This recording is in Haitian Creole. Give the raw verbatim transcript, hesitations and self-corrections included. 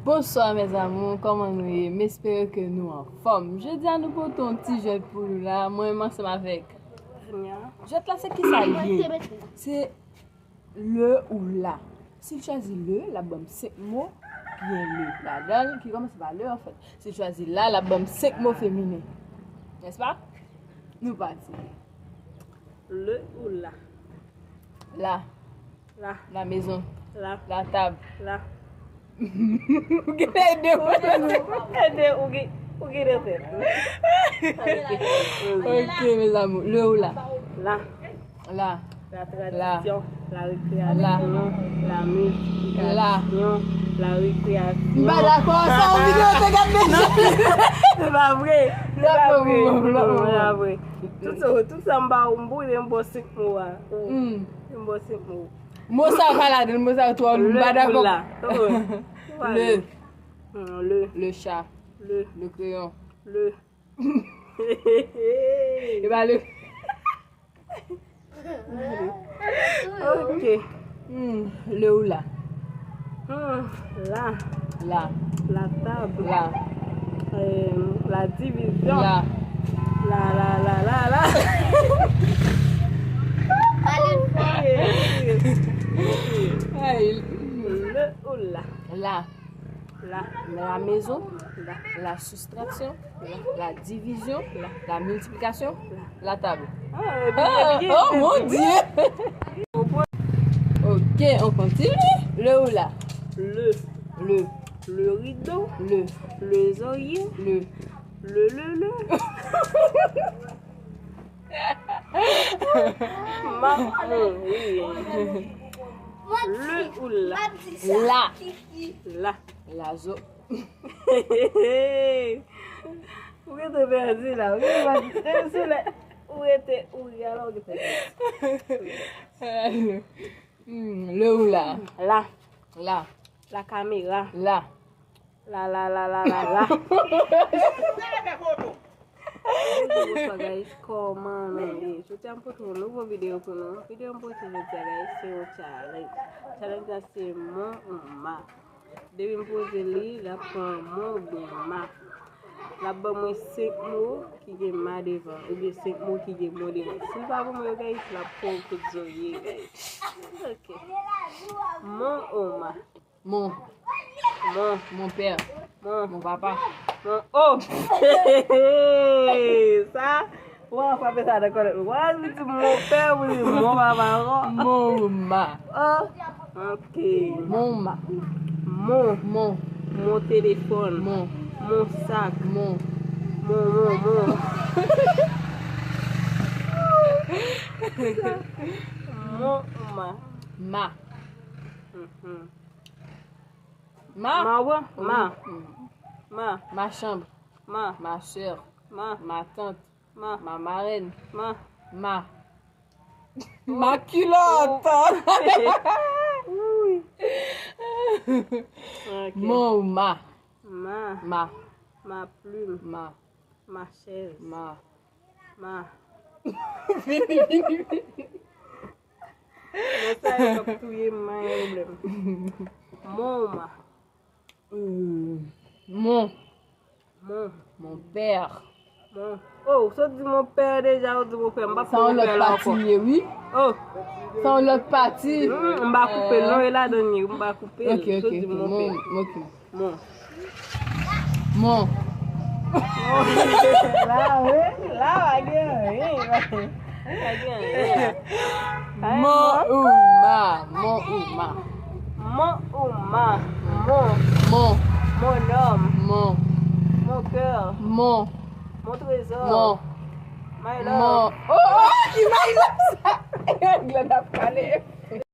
Bonsoir mes amours, kòman nou ye? M espere ke nou anfòm. Jodi a nou pote yon ti jwèt pou nou la, mwen menm ansanm avèk Tania. Jwèt la se kisa l ye? Se le ou la. Si l chwazi le, l ap ban m senk mo ki gen le ladan l, ki kòmanse pa le anfèt. Si l chwazi la, l ap ban m senk mo feminen. Nèspa? Nou pati. Le ou la. La. La. La maison. La. La table. La. Ou gen de. Ou gen de, ou gen, ou gen de tèt. Ok, mes amours. Le ou la. La. La. La tradisyon, la rekreasyon, la mifikasyon, la rekreasyon. M pa dakò sa, yon videyo te gade deja. Se pa vre. Se pa vre. Se pa vre. Tout sa, tout sa m ba ou, m pou m ba w senk mo a. M ba w senk mo. Mo sa pa ladan, mo sa twò lou, m pa dakò. Le. Le. Le chat. Le. Le crayon. Le. E pa le. Ok. Hmm, le ou la. Hmm, la. La. La table. La. Euh, la division. La. La, la, la, la, la. Hey. Le ou la. La. La. La maison. La. La soustraction. La division, la multiplication, la table. Ah, oh mon Dieu! Ok, on continue. Le ou la. Le. Le. Le rideau. Le. Le oreiller. Le. Le, le, le. Ma, oui. Le ou la. La. La. La zo. Ou rete pèdi la, ou rete pèdi. Depi sou lè ou rete, ou ri, alò ou gen pèdi. Hmm, le ou la. La. La. La kamera. La. La, la, la, la, la, la. Bonsoir, guys. Kòman nou ye? Jodi a m pote yon nouvo videyo pou nou. Videyo m pote jodi a, guys, se yon challenge. Challenge la se mon ou ma. Depi m poze li, l ap pran mon oubyen ma. L ap ban mwen senk mo ki gen ma devan, oubyen senk mo ki gen mon devan. Si l pa ban mwen yo, guys, l ap fè w kout zo ye, guys. Ok. Mon ou ma. Mon. Mon. Mon père. Mon. Mon papa. Mon. Oh! Sa. Wa frape sa nan kòlèt mwen. Wa li di mon pè, wi, mon papa ankò. Mon ma. Oh, ok. Mon ma. Mon. Mon. Mon téléphone. Mon. Mon sac. Mon. Mon, mon, mon. Mon ma. Ma. Mhm. Ma. Ma, ouais. Ma. Mhm. Ma. Ma chambre. Ma. Ma sœur. Ma. Ma tante. Ma. Ma marraine. Ma. Ma. Ma culotte. Wi. Ok. Mon ma. Ma. Ma. Ma plume. Ma. Ma chaise. Ma. Ma. Vini, vini, vini. Nan sa yo k ap touye m, ma gen pwoblèm. Mon ma. Euh, mon. Mon. Mon père. Mon. Oh, ou sot di mon père deja, ou di mon frère. M pa pou mon frère la ankò. Sa yon lòt pati li ye, wi. Oh. Sa yon lòt pati. Hmm, m pa koupe l non, e ladan l ye, m pa koupe l. Ok, ok, ok. Sot di mon père. Ok. Mon. Mon. La, wi. La, pa gen anyen. Pa gen anyen la. Mon ou ma. Mon ou ma. Mon ou ma. Mon. Mon. Mon homme. Mon. Mon cœur. Mon. Mon trésor. Mon. My love. Mon. Oh, oh, ki my love sa? Glad ap pale.